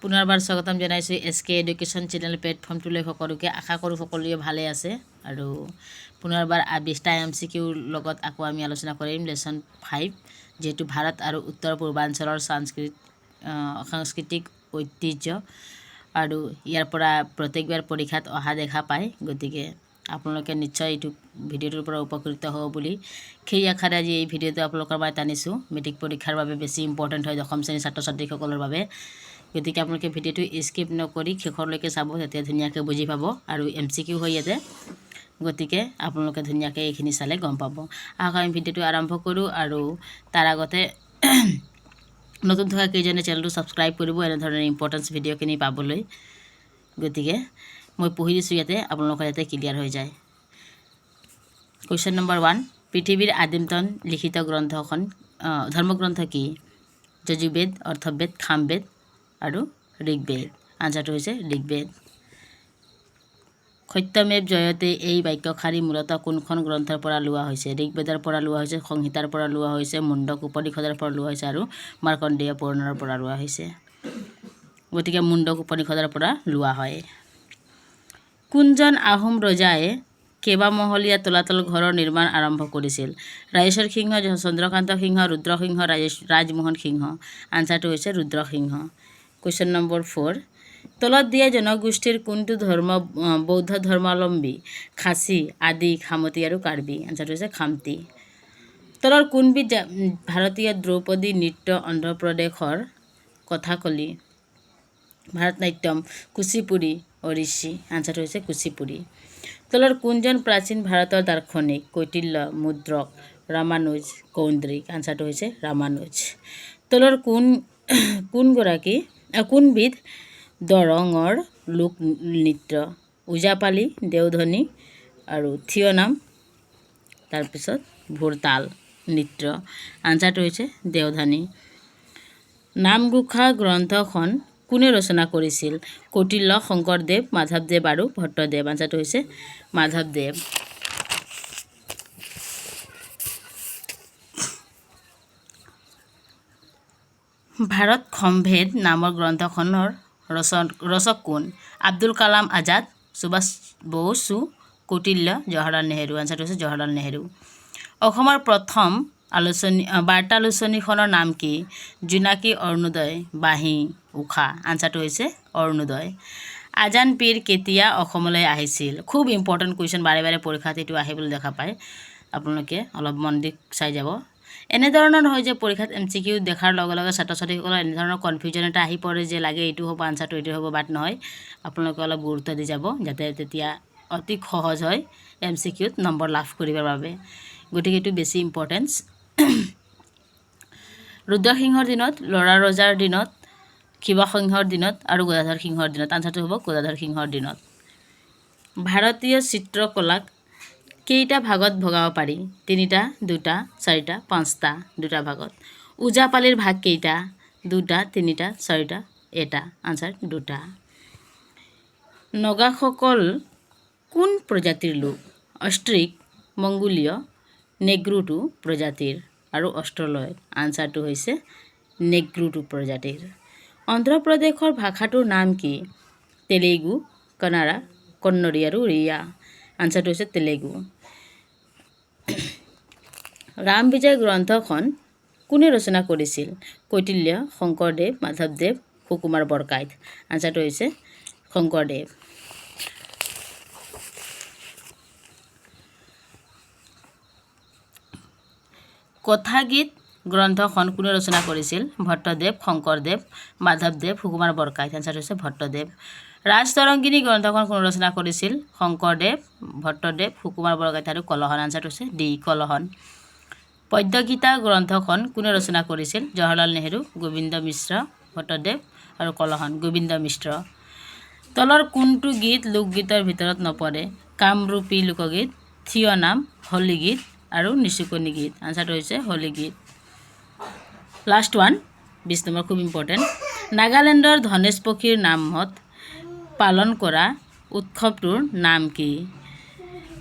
পুনৰবাৰ স্বাগতম জনাইছোঁ এছ কে এডুকেশ্যন চেনেল প্লেটফৰ্মটোলৈ সকলোকে। আশা কৰোঁ সকলোৱে ভালে আছে। আৰু পুনৰবাৰ 20টা MCQৰ লগত আকৌ আমি আলোচনা কৰিম লেচন 5, যিহেতু ভাৰত আৰু উত্তৰ পূৰ্বাঞ্চলৰ সাংস্কৃতিক ঐতিহ্য, আৰু ইয়াৰ পৰা প্ৰত্যেকবাৰ পৰীক্ষাত অহা দেখা পায়। গতিকে আপোনালোকে নিশ্চয় এইটো ভিডিঅ'টোৰ পৰা উপকৃত হ'ব বুলি সেই আশাৰে আজি এই ভিডিঅ'টো আপোনালোকৰ বাবে টানিছোঁ। মেট্ৰিক পৰীক্ষাৰ বাবে বেছি ইম্পৰ্টেণ্ট হয়, দশম শ্ৰেণীৰ ছাত্ৰ ছাত্ৰীসকলৰ বাবে। গতিকে আপোনালোকে ভিডিঅ'টো স্কিপ নকৰি শেষলৈকে চাব, তেতিয়া ধুনীয়াকৈ বুজি পাব। আৰু MCQ হয় ইয়াতে, গতিকে আপোনালোকে ধুনীয়াকৈ এইখিনি চালে গম পাব। আহক, আমি ভিডিঅ'টো আৰম্ভ কৰোঁ। আৰু তাৰ আগতে নতুন থকা কেইজনে চেনেলটো ছাবস্ক্ৰাইব কৰিব এনেধৰণৰ ইম্পৰ্টেঞ্চ ভিডিঅ'খিনি পাবলৈ। গতিকে মই পঢ়ি দিছোঁ ইয়াতে, আপোনালোকৰ ইয়াতে ক্লিয়াৰ হৈ যায়। কুৱেশ্যন নম্বৰ 1, পৃথিৱীৰ আদিমতম লিখিত গ্ৰন্থখন ধৰ্মগ্ৰন্থ কি? যজুৰ্বেদ, অৰ্থবেদ, খামবেদ আৰু ঋগ্বেদ। আনচাৰটো হৈছে ঋগ্বেদ। সত্যমেৱ জয়তে এই বাক্যশাৰী মূলতঃ কোনখন গ্ৰন্থৰ পৰা লোৱা হৈছে? ঋগ্বেদৰ পৰা লোৱা হৈছে, সংহিতাৰ পৰা লোৱা হৈছে, মুণ্ডক উপনিষদৰ পৰা লোৱা হৈছে আৰু মাৰ্কণ্ডেয় পুৰাণৰ পৰা লোৱা হৈছে। গতিকে মুণ্ডক উপনিষদৰ পৰা লোৱা হয়। কোনজন আহোম ৰজাই কেইবামহলীয়া তলাতল ঘৰৰ নিৰ্মাণ আৰম্ভ কৰিছিল? ৰাজেশ্বৰ সিংহ, চন্দ্ৰকান্ত সিংহ, ৰুদ্ৰসিংহ, ৰাজমোহন সিংহ। আনচাৰটো হৈছে ৰুদ্ৰসিংহ। কুৱেশ্যন নম্বৰ 4, তলত দিয়া জনগোষ্ঠীৰ কোনটো ধৰ্ম বৌদ্ধ ধৰ্মাৱলম্বী? খাচী, আদি, খামতি আৰু কাৰ্বি। আনচাৰটো হৈছে খামতি। তলৰ কোনবিধ ভাৰতীয় দ্ৰৌপদী নৃত্য অন্ধ্ৰপ্ৰদেশৰ? কথাকলি, ভাৰতনাট্যম, কুচিপুড়ি, ওড়িশী। আনচাৰটো হৈছে কুচিপুড়ি। তলৰ কোনজন প্ৰাচীন ভাৰতৰ দাৰ্শনিক? কৌটিল্য, মুদ্ৰক, ৰামানুজ, কৌন্দ্ৰিক। আনচাৰটো হৈছে ৰামানুজ। তলৰ কোনগৰাকী কোনবিধ দৰঙৰ লোক নৃত্য? ওজাপালি, দেওধনী আৰু থিয়নাম, তাৰপিছত ভোৰতাল নৃত্য। আনচাৰটো হৈছে দেওধনী। নামঘোষা গ্ৰন্থখন কোনে ৰচনা কৰিছিল? কৌটিল্য, শংকৰদেৱ, মাধৱদেৱ আৰু ভট্টদেৱ। আনচাৰটো হৈছে মাধৱদেৱ। ভাৰত সম্ভেদ নামৰ গ্ৰন্থখনৰ ৰচক কোন? আব্দুল কালাম আজাদ, সুভাষ বসু, কৌটিল্য, জৱাহৰলাল নেহেৰু। আনচাৰটো হৈছে জৱাহৰলাল নেহেৰু। অসমৰ প্ৰথম আলোচনী বাৰ্তালোচনীখনৰ নাম কি? জোনাকী, অৰুণোদয়, বাঁহী, ঊষা। আনচাৰটো হৈছে অৰুণোদয়। আজান পীৰ কেতিয়া অসমলৈ আহিছিল? খুব ইম্পৰ্টেণ্ট কুৱেশ্যন, বাৰে বাৰে পৰীক্ষাত এইটো আহিবলৈ দেখা পায়। আপোনালোকে অলপ মন দি চাই যাব। এনেধৰণৰ নহয় যে পৰীক্ষাত MCQ দেখাৰ লগে লগে ছাত্ৰ ছাত্ৰীসকলৰ এনেধৰণৰ কনফিউজন এটা আহি পৰে যে লাগে এইটো হ'ব আনচাৰটো, এইটো হ'ব, বাট নহয়। আপোনালোকে অলপ গুৰুত্ব দি যাব, যাতে তেতিয়া অতি সহজ হয় MCQত নম্বৰ লাভ কৰিবৰ বাবে। গতিকে এইটো বেছি ইম্পৰ্টেঞ্চ। ৰুদ্ৰসিংহৰ দিনত, ল'ৰা ৰজাৰ দিনত, শিৱসিংহৰ দিনত আৰু গদাধৰ সিংহৰ দিনত। আনচাৰটো হ'ব গদাধৰ সিংহৰ দিনত। ভাৰতীয় চিত্ৰকলাক কেইটা ভাগত ভগাব পাৰি? তিনিটা, দুটা, চাৰিটা, পাঁচটা। দুটা ভাগত। ওজাপালিৰ ভাগ কেইটা? দুটা, তিনিটা, চাৰিটা, এটা। আনচাৰ দুটা। নগাসকল কোন প্ৰজাতিৰ লোক? অষ্ট্ৰিক, মংগোলীয়, নেগ্ৰুটো প্ৰজাতিৰ আৰু অষ্ট্ৰলয়ড। আনচাৰটো হৈছে নেগ্ৰুটো প্ৰজাতিৰ। অন্ধ্ৰপ্ৰদেশৰ ভাষাটোৰ নাম কি? তেলেগু, কানাড়া, কন্নড়ী আৰু উড়িয়া। আনচাৰটো হৈছে তেলেগু। ৰাম বিজয় গ্ৰন্থখন কোনে ৰচনা কৰিছিল? কৌটিল্য, শংকৰদেৱ, মাধৱদেৱ, সুকুমাৰ বৰকাইত। আনচাৰটো হৈছে শংকৰদেৱ। কথাগীত গ্ৰন্থখন কোনে ৰচনা কৰিছিল? ভট্টদেৱ, শংকৰদেৱ, মাধৱদেৱ, সুকুমাৰ বৰকাইত। আনচাৰটো হৈছে ভট্টদেৱ। ৰাজতৰংগিনী গ্ৰন্থখন কোনে ৰচনা কৰিছিল? শংকৰদেৱ, ভট্টদেৱ, সুকুমাৰ বৰকাইত আৰু কলহন। আনচাৰটো হৈছে ডি, কলহন। পদ্যগীতা গ্ৰন্থখন কোনে ৰচনা কৰিছিল? জৱাহৰলাল নেহেৰু, গোবিন্দ মিশ্ৰ, ভট্টদেৱ আৰু কলহন। গোবিন্দ মিশ্ৰ। তলৰ কোনটো গীত লোকগীতৰ ভিতৰত নপৰে? কামৰূপী লোকগীত, থিয় নাম, হোলী গীত আৰু নিচুকনি গীত। আনচাৰটো হৈছে হোলী গীত। লাষ্ট ওৱান, 20 নম্বৰ, খুব ইম্পৰ্টেণ্ট। নাগালেণ্ডৰ ধনেশ পক্ষীৰ নামত পালন কৰা উৎসৱটোৰ নাম কি?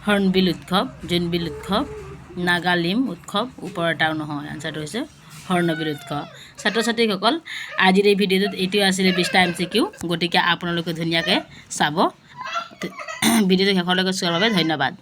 হৰ্ণবিল উৎসৱ, জোনবিল উৎসৱ, নাগালিম উৎসৱ, ওপৰ এটাও নহয়। আনচাৰটো হৈছে হৰ্ণবিল উৎসৱ। ছাত্ৰ ছাত্ৰীসকল, আজিৰ এই ভিডিঅ'টোত এইটোৱে আছিলে 20টা এমচিকিউ। গতিকে আপোনালোকে ধুনীয়াকৈ চাব। ভিডিঅ'টো শেষলৈকে চোৱাৰ বাবে ধন্যবাদ।